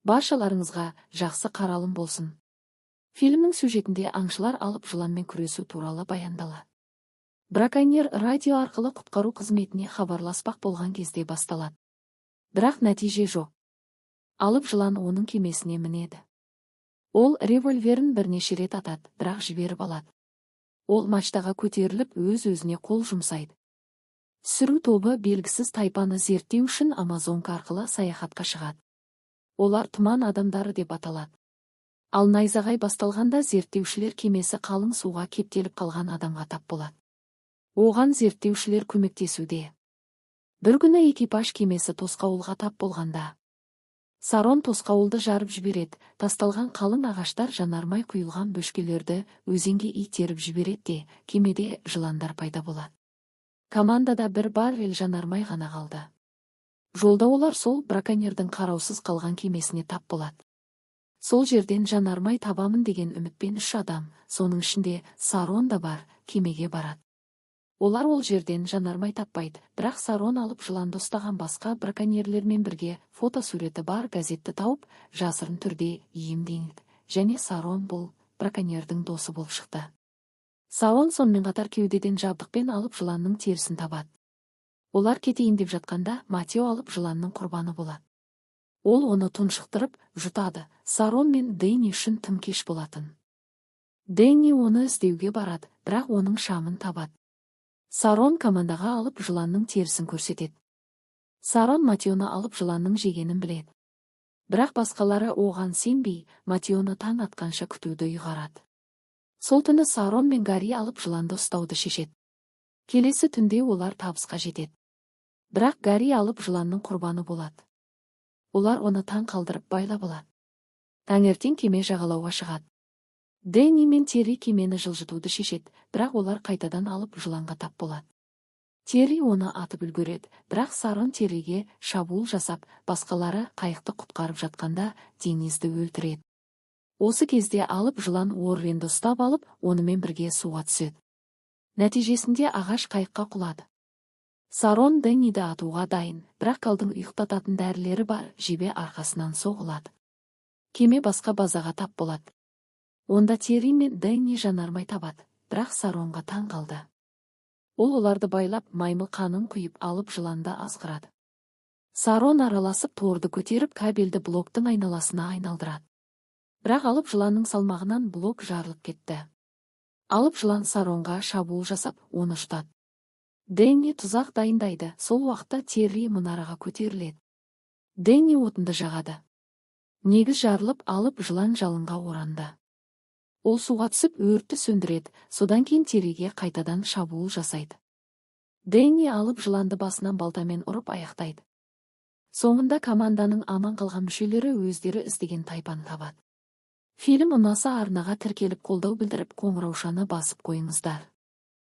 Баршаларыңызға жақсы қаралым болсын. Фильмнің сюжетінде аңшылар алып жыланмен күресу туралы баяндалады. Браконьер радио арқылы құтқару қызметіне хабарласпақ болған кезде басталады. Бірақ нәтиже жоқ. Алып жылан оның кемесіне мінеді. Ол револьверін бірнеше рет атады, бірақ жіберіп алады. Ол мачтаға көтеріліп, өз-өзіне қол жұмсайды. Түсіру тобы белгісіз тайпаны зерттеу үшін Амазонка арқылы саяхатқа шығады. Олар тұман адамдары деп аталады. Ал найзағай басталғанда, зерттеушілер кемесі қалың суға кептеліп қалған адамға тап болады. Оған зерттеушілер көмектесуде. Бір күні экипаж кемесі тосқауылға тап болғанда, Сарон тосқауылды жарып жібереді, тасталған қалың ағаштар жанармай құйылған бөшкелерді өзенге итеріп жібереді де, кемеде жыландар пайда болады. Командада бір баррель жанармай ғана қалды. Жолда олар сол браконьердің қараусыз қалған кемесіне тап болады. Сол жерден жанармай табамын деген үмітпен үш адам, соның ішінде Сарон да бар, кемеге барады. Олар ол жерден жанармай таппайды, бірақ Сарон алып жыланды ұстаған басқа браконьерлермен бірге фотосуреті бар газетті тауып, жасырын түрде иемденеді және Сарон бұл браконьердің досы болып шықты. Сарон сонымен қатар кеудеден жабдықпен алып жыланның терісін табады. Олар кетейін деп жатқанда, Матео алып жыланның құрбаны болады. Ол оны тұншықтырып, жұтады. Сарон мен Дэнни үшін тым кеш болатын. Дэнни оны іздеуге барады, бірақ оның шамын табады. Сарон командаға алып жыланның терісін көрсетеді. Сарон Матеоны алып жыланның жегенін біледі. Бірақ басқалары оған сенбей, Матеоны таң атқанша күтуді ұйғарады. Сол түні Сарон мен Гарри алып жыланды ұстауды шешеді. Келесі түнде олар табысқа жетеді. Бірақ Гарри алып жыланның құрбаны болады. Олар оны таң қалдырып, байлап алады. Таңертең кеме жағалауға шығады. Дэнни мен Терри кемені жылжытуды шешеді, бірақ олар қайтадан алып жыланға тап болады. Терри оны атып үлгереді, бірақ Сарон Терриге шабуыл жасап, басқалары қайықты құтқарып жатқанда, Денизді өлтіреді. Осы кезде алып жылан Уорренді ұстап алып, онымен бірге суға түседі. Нәтижесінде ағаш қайыққа құлады. Сарон Дэнниді атуға дайын, бірақ Калдың ұйықтататын дәрілері бар жебе арқасынан соғылады. Кеме басқа базаға тап болады. Онда Терри мен Дэнни жанармай табады, бірақ Саронға таң қалды. Ол оларды байлап, маймыл қанын құйып, алып жыланды азғырады. Сарон араласып, торды көтеріп, кабельді блоктың айналасына айналдырады. Бірақ алып жыланның салмағынан блок жарылып кетті. Алып жылан Саронға шабуыл жасап, оны жұтады. Дэнни тұзақ дайындайды, сол уақытта Терри мұнараға көтеріледі. Дэнни отынды жағады. Негіз жарылып, алып жылан жалынға оранды. Ол суға түсіп, өртті сөндіреді, содан кейін Терриге қайтадан шабуыл жасайды. Дэнни алып жыланды басынан балтамен ұрып аяқтайды. Соңында команданың аман қалған мүшелері өздері іздеген тайпаны табады. Фильм ұнаса, арнаға тіркеліп, қолдау білдіріп, қоңыраушаны басып қойыңыздар.